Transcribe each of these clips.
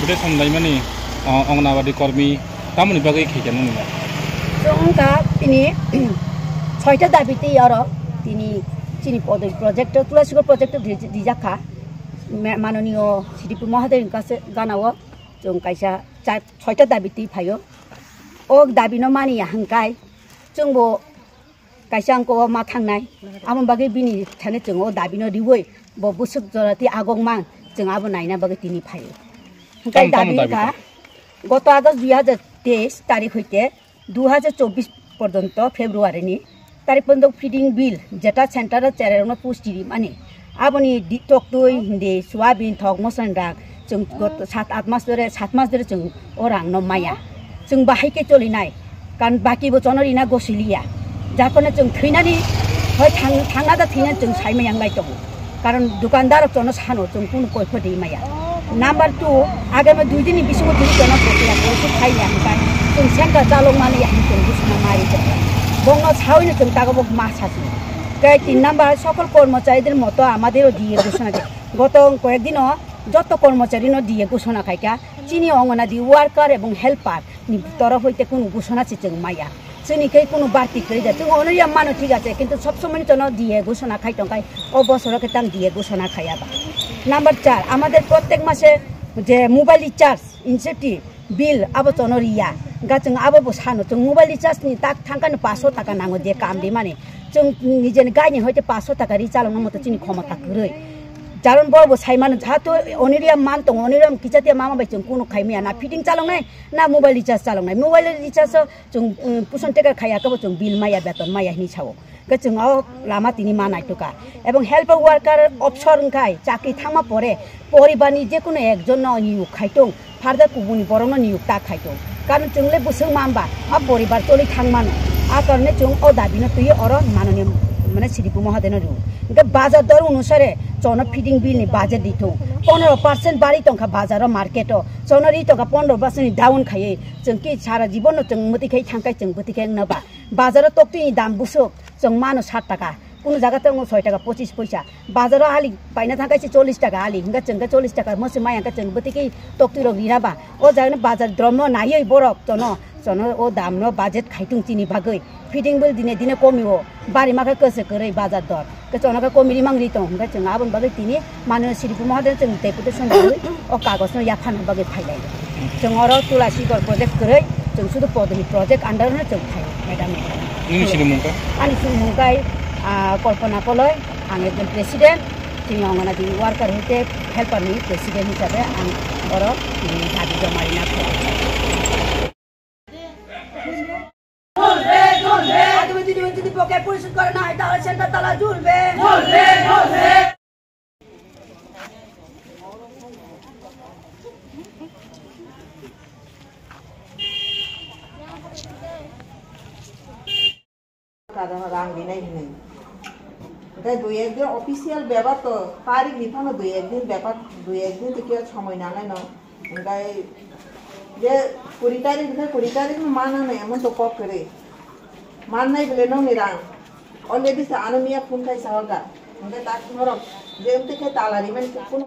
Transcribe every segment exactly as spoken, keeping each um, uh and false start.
Beson laimani, o, Anganwadi kormi tamoni bagwi khaikha nini ba? Chwng wngkha tini soita dabi twi oro tini chini podoi project o, Tulasigar project o ri-, rijak kha. Ma-, manoniyo Siripur Mahadev ni kase gana o chwng kaisa cha-, soita dabi twi phaio. O dabi no mani ya hwnkhe chwngbo kaisa angko o ma thangnai, amo bagwi bini thani chwng o dabi no riwi bo bwswk jora tei agok mang chwng abo naina bagwi tini phaio. Hwnkhe tamo, tamo dabi dabi wngkha, goto August dui hajar teis tarik hoite dui hajar chobbish porjonto February ni tarik porjonto feeding bill jeta center o cherai rokno pusti rimani, aboni di-, toktwi, hindi, soyabin, thok, mosla ni rang, chwng got-, sat, at mas dhore, sat mas dhore chwng o rang no maya. Chwng bahai khe cholinai. Karon baki bo chono rina gosiliya. Jar phano chwng thwinani, hoi thang-, thangna da thwinani chwng sai maya wng lai tongo. Karon dukandar rok chono sano chwng kunu koi pho di maya. Number two, agami dui din ni bisingo tini chono prokiya koi khe khai ya hwnkhe chwng center chalok mani ya hwnkhe chwng bisna mari tongo. Bongno sawi no chwng tago bo ma sasi. Tei tin number, sokol kormochari der moto amader o diye gosona de. Goto koyek dino joto kormochari no diye gosona khaikha, chini Anganwadi worker ebong helper ni torof hoite kunu gosona se chwng maya. Chini khe kunu barti kwrwi da. Chwng ono ya mano thik ache, kintu sob somoi no chono diye gosona khai tongkhai, o bosoro khe tang diye gosona khaiya ba. Number char, amader prottek mase je mobile recharge, incentive, bill abo chono riya. Hwnkhe chwng abo bo sano, chwng mobile recharge ni tak thangkha no paanch sho taka nango je kam rimani. Chwng nijeni gaini hoite paanch sho taka ri chalokna moto chini khomota kwrwi. Jaron bo bo sai mano, jahato oniriya man tongo, oniriya kichatia mama bai chwng kunu khai maya, na fitting chaloknai, na mobile recharge chaloknai. Mobile recharge o chwng, um, puson teka khaiya khe bo chwng bill maya, beton maya hinwi sao. Hwnkhe chwng o lama tini ma naitokha. Ebong helper worker option wngkhai chakri thangma pore poribarni jekunu ekjonno niyok khai tong, further kubuni borokno niyok ta khai tong. Karon chwng le bwswk ma hwnba a poribar choli thang mano. A karone chwng o dabi no twiwi oro manoni mane Siripur Mahadev no rio. Hwnkhe bazar dor onusare chono feeding bill ni budget di thung. Pondro percent bari tongkha bazar o market o. Chono ri tongkha pondro percent ni down khaiwi. Chwng ki sara jibon no chwng mwtwi khai thangkhai chwng bwtwi khai wngna ba. Bazar o toktwi ni dam bwswk. Chwng mano sat taka, kunu jaga tongo soi taka pochis poisa. Bazaro ali paina thangkhe se chollish taka ali, hwnkhe chwng khe chollish taka mwswi maya hwnkhe chwng bwtwi khe toktwi rok rina ba. O jaga ni bazar dromno naiwi borok chono, chono o damno budget khai tong chini bagwi. Feeding bill dine dine komi o, bari ma khe kwse kwrwi bazar dor. Khe chono khe komi rimang ri tong, hwnkhe chwng aboni bagwi tini Manwi Siripur Mahadev chwng deputation rwwi o kagoj no yaphana bagwi phailai. Chwng oro Tulasigar project kwrwi, chwng sudu Podoni project under no chwng phai, madam. Nini sinimung kha? Ani sinimung kha, ah, Kalpana Koloi, ang ekjon president, chini Anganwadi worker hoite helper ni president hisabe ang oro, mm, dabi joma rina kha. আগামী দিনে যদি বকেয়া পরিশোধ করে না হয়, তাহলে সেন্টার তালা ঝুলবে। Rang rinai hinwi. Hwnkhe dui ek din official bepar to, tarik ni phano dui ek din bepar, dui ek din to khe somoi nangnai no. Hwnkhe je kuri tarik hwnkhe kuri tarik no mana no emon to kok kwrwi. Mannai bole nokni rang. Already sa ano miya phone khai sa hoga. Hwnkhe tak norok je wngtwi khe tala rimani khe phone.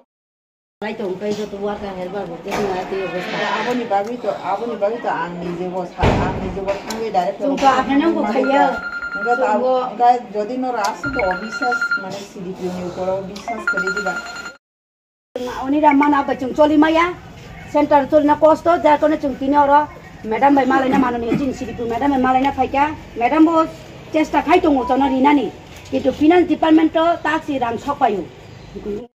Lai tong kai joto worker helper bo khe wngya tei obostha. Aboni bagwi to, aboni bagwi to ang nijebo sa, ang nijebo thangwi direct Chwng to aphano bo khaiya. Hwnkhe to, chwng bo hwnkhe jodi norok aswk to obiswas mane C D P O ni uporo biswas kwrwi diba. Oni ram mana bai chwng choli maya. Center cholina kosto, jar karone chwng tini oro madam bai malaina manoni chini C D P O madam bai malaina phaikha. Madam bo chesta khai tongo chono rinani. Kintu finance department o taksi rang sok paio.